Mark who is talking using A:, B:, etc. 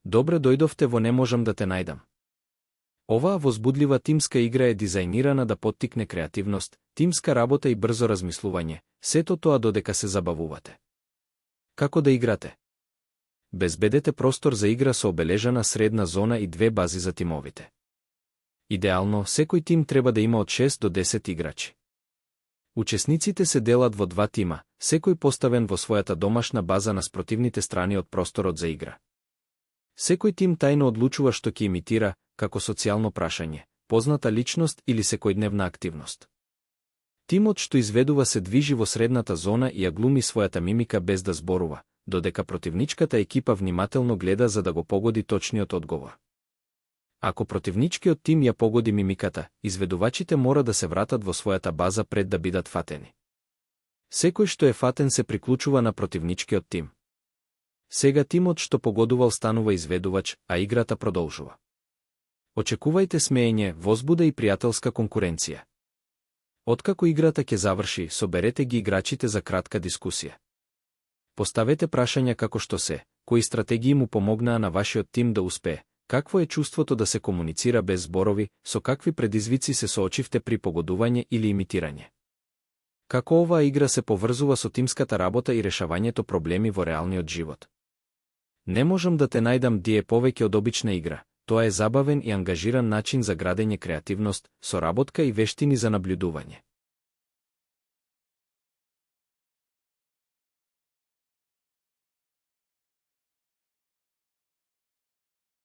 A: Добре дојдовте во Не можам да те најдам. Оваа возбудлива тимска игра е дизајнирана да поттикне креативност, тимска работа и брзо размислување, сето тоа додека се забавувате. Како да играте? Безбедете простор за игра со обележана средна зона и 2 бази за тимовите. Идеално, секој тим треба да има од 6 до 10 играчи. Учесниците се делат во 2 тима, секој поставен во својата домашна база на спротивните страни од просторот за игра. Секој тим тајно одлучува што ќе имитира, како социјално прашање, позната личност или секојдневна активност. Тимот што изведува се движи во средната зона и ја глуми својата мимика без да зборува, додека противничката екипа внимателно гледа за да го погоди точниот одговор. Ако противничкиот тим ја погоди мимиката, изведувачите мора да се вратат во својата база пред да бидат фатени. Секој што е фатен се приклучува на противничкиот тим. Сега тимот што погодувал станува изведувач, а играта продолжува. Очекувајте смеење, возбуда и пријателска конкуренција. Откако играта ќе заврши, соберете ги играчите за кратка дискусија. Поставете прашања како што се, кои стратегии му помогнаа на вашиот тим да успее, какво е чувството да се комуницира без зборови, со какви предизвици се соочивте при погодување или имитирање. Како оваа игра се поврзува со тимската работа и решавањето проблеми во реалниот живот. Не можам да те најдам ди е повеќе од обична игра, тоа е забавен и ангажиран начин за градење креативност, соработка и вештини за наблюдување.